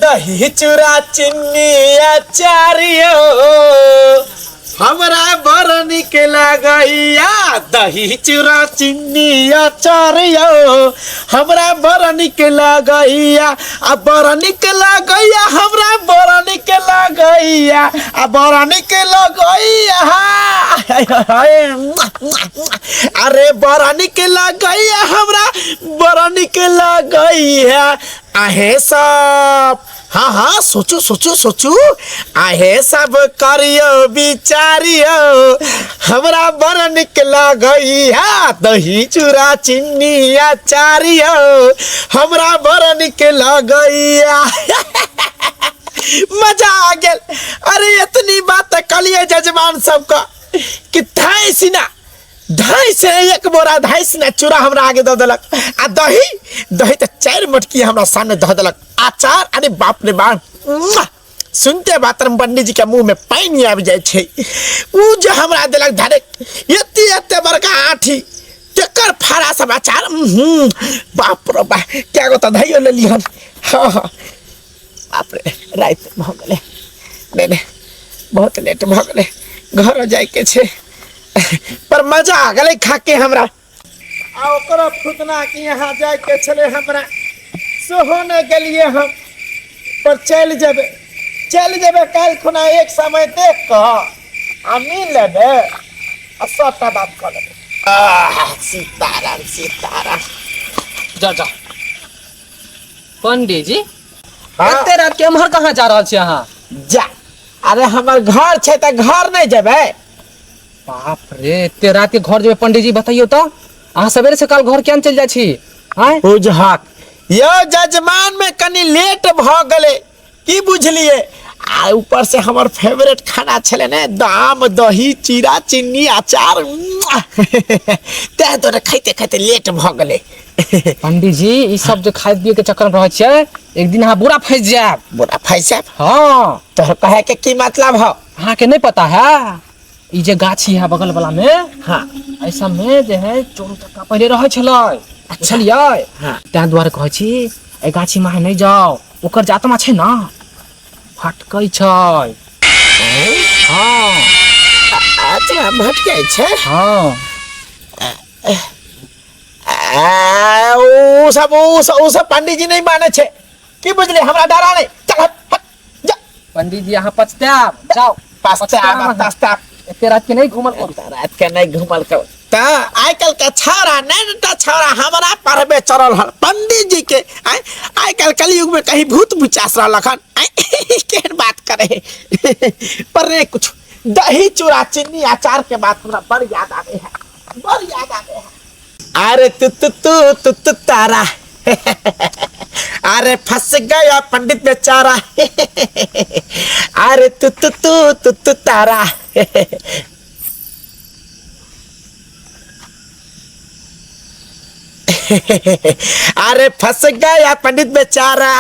दही चूड़ा चिन्नी अचार यौ, हमरा बड़ नीक लागैया। दही चूड़ा चिन्नी अचार यौ, हमरा बड़ नीक लागैया। आ बड़ नीक लागैया, हमरा बड़ नीक लागैया, आ बड़ नीक लगैया। अरे बड़ नीक लागैया, हमरा बड़ नीक लागैया। आहे सब, हाँ हाँ, सोचू सोचू सोचू, आहे सब करियो विचारियो, हमरा बड़ नीक लगैया। दही चूड़ा चिन्नी अचारियो, हमरा बड़ नीक लगैया। मजा आ गेल। अरे इतनी बात कहलिए जजमान सबके कि धाई सिना ढाई से एक बोरा ढाई से चूड़ा हमरा आगे दऽ देलक, आ दही दही तऽ 4 मटकी हमरा सामने दऽ देलक, अचार अरे बाप रे बाप। सुनते बातरम पंडित जी के मुंह में पानि आबि जाइ छै। उ जे हमरा देलक धरे एते एते बड़का आँठी तेकर फाड़ा सब अचार, बाप रे बाप, कए गो तऽ धैयो लेली हन। हाँ हाँ, बाप रे, राति भऽ गेलै, नहि नहि बहुत लेट भऽ गेलै, घर जाइके छै। पर मजा आ गेलै खाके हमरा। आ ओकरो फुदना के यहाँ जाइके छलै हमरा, सेहो नहि गेलियै हम, पर चलि जेबै, चलि जेबै काल्हि खुना एक समय देख कऽ आ मिल लेबै आ सबटा बात कऽ लेबै। आह, सीताराम सीताराम। जा जा पंडीजी, हाँ। एते रात के एम्हर कहाँ जा रहल छी अहाँ? जा, अरे हमर घर छै तऽ घर नहि जेबै? बाप रे, एते रात के घर जेबै पंडीजी? बतैयौ तऽ अहाँ सवेरे सकाल घर किया चलि जाइ छी? आँय बुझहक यौ जजमान में कनि लेट भऽ गेलै की बुझलियै, आ ऊपर से हमर फेवरेट खाना छलै ने दाम दही चीरा चिन्नी अचार, तैं दुआरे खाइते खाइते लेट भऽ गेलै। पंडीजी, ई सब जे खाय पिए के चक्कर में रहै छियै, एक दिन अहाँ बुरा फंसि जायब। बुरा फंसि जायब? हाँ। तोहर कहे के की मतलब हौ? अहाँ के नहीं पता है, ई जे गाछी है बगल वाला में, हाँ, एहि सब में जे है चोर उचक्का पहिले रहै छलै, बुझलियै? हाँ। ताहि दुआरे कहै छी एहि गाछी में अहाँ नहि जाउ, ओकर जे आत्मा छै ने भटकै छै। हाँ। आत्मा भटकै छै? हाँ। आ, ओ सब, ओ सब, ओ सब पंडीजी नहीं माने छे की बुझले, हमरा डरा नहीं, चल हट, हट, जा। पंडीजी अहाँ पछतायब, जाओ। पछतायब, पछतायब। एते रात के नहीं घूमल करू। एते रात के नहीं घूमल करू। त आइ काल्हि के छौड़ा नहीं टा छौड़ा हमरा पढ़बे चढ़ल हन पंडीत जी के। आइ आइ काल्हि कलयुग में कहीं भूत बुचास रहलक हन। आइ केहन बात करे पर रे, कुछ दही चूड़ा चीनी अचार के बात हमरा बड़ याद आवे है, बड़ याद आवे है। अरे तू तू तू तू तू तारा, अरे फंस गया पंडित बेचारा, अरे तू तू तू तू तू तारा। अरे फंस गया पंडित बेचारा।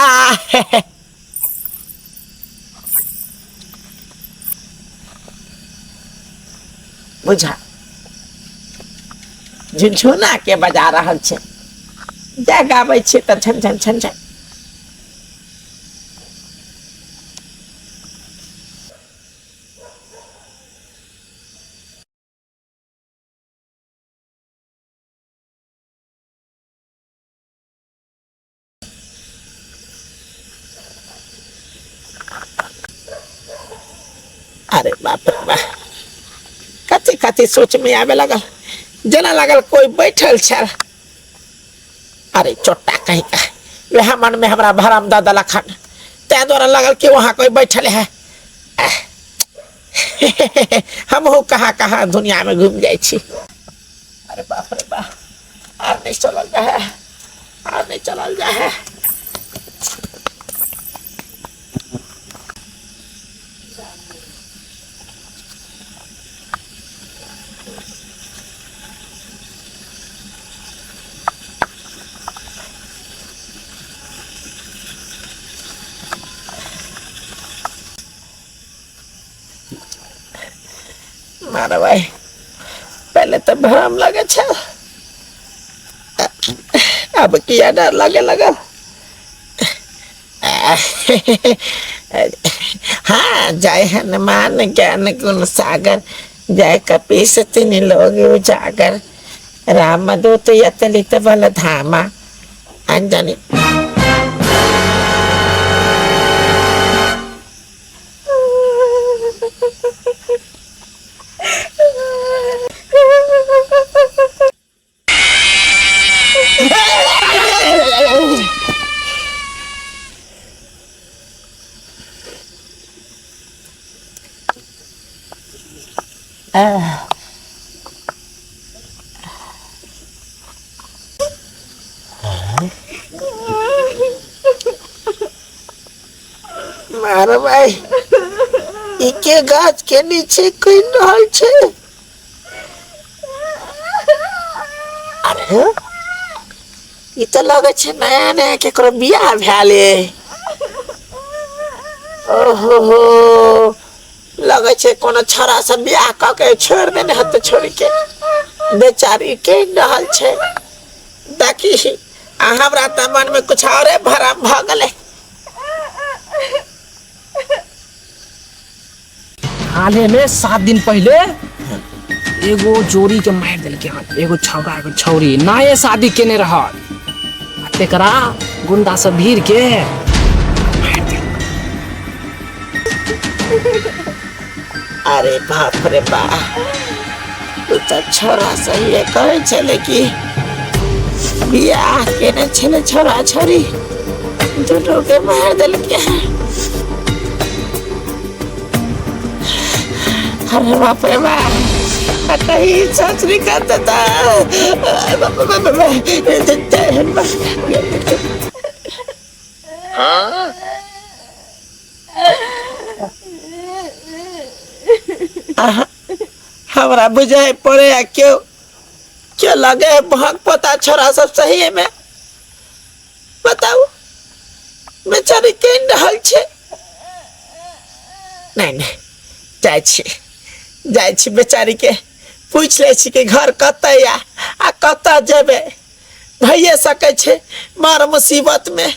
बुझा झुनझुना के बजा रहल छै, जा गाबै छियै तऽ झन झन झन झन। अरे बाप रे बाप, कथी कथी सोच में आवे लगल, जेना लगल कोई बैठल छल। अरे चोट्टा कहीं का वह मन में हमरा भरम दऽ देलक हन, तैं दुआरे लगल कि वहाँ कोई बैठल है। हमहूँ कहाँ कहाँ दुनिया में घूम जाइ छी। अरे बाप रे बाप, आर नहीं चलल जा है, आर नहीं चलल जा है। मारे भाई, पहले तो भ्रम लगे छल, अब किया डर लगे लगल। हाँ, जय हनुमान ज्ञान गुण सागर, जय कपीस तिनि लोग उजागर, रामदूत यतलित बल धामा, अंजनी। मारो भाई, इके गाछ के नीचे कोई रहल छे। अरे ई तऽ लगे छे नया नया केकरो बियाह भेल ये। ओहो हो, लगे छे कोनो छोरा से बियाह क के छोड़ देने हत, छोड़ के बेचारी के रहल छे। देखी आ हमरा तऽ मन में कुछ औरे भरम भ गेलै। हाले में 7 दिन पहले एगो जोड़ी के मारि देलकै हन, एगो छौड़ा एगो छौड़ी नये शादी केने रहल, आ तेकरा गुंडा सब भीड़ के मारि देलकै। अरे बाप रे बाप, तू तऽ छोरा सही कहै छलै कि बियाह केने छलै छोरा छोरी, दुनू के मारि देलकै। अरे बाप रे बाप, कहीं सोच नहीं करता था। हमरा बुझाइ पड़े आ केओ केओ लगे है भग पोता छोरा सब सही में। बताउ बेचारी केन रहल छे। नहीं नहीं, जाइ छी जाइ छी बेचारी के पूछ लै छी कि घर कतऽ या आ कतऽ जेबै। भइए सकै छै मार मुसीबत में।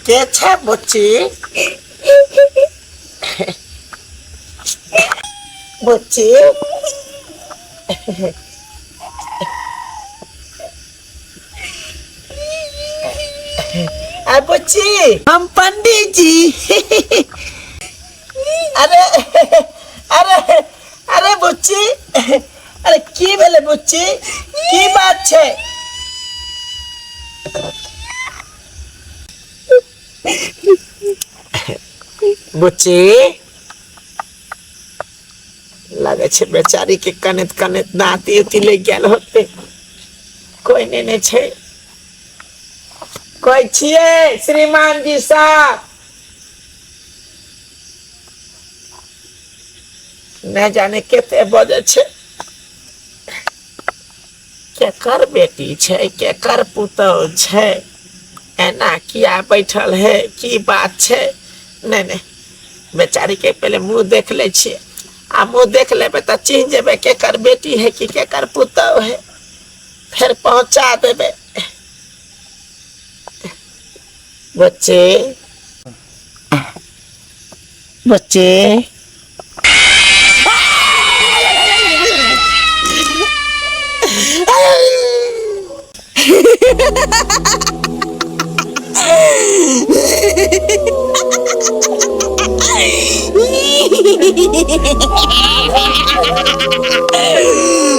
के छै बुच्ची? बुच्ची, आ बुच्ची, हम पंडित जी। अरे अरे अरे बुच्ची, अरे की भेलै बुच्ची, की बात छै? बुच्ची, लगे छै बेचारी के कनैत कनैत नाती उती ले गेल होते। कोई नहीं ने छै, कोई छियै श्रीमान जी साहब? नहि जाने कते बजै छै। केकर बेटी छै, केकर पुतहु छै, एना किया बैठल है, की बात छै? नहि नहि, बेचारी के पहले मुँह देख लै छियै, आ मुँह देख लेबै तऽ चिन्ह जेबै केकर बेटी है कि केकर पुतहु है, फेर पहुँचा देबै। बच्चे बच्चे,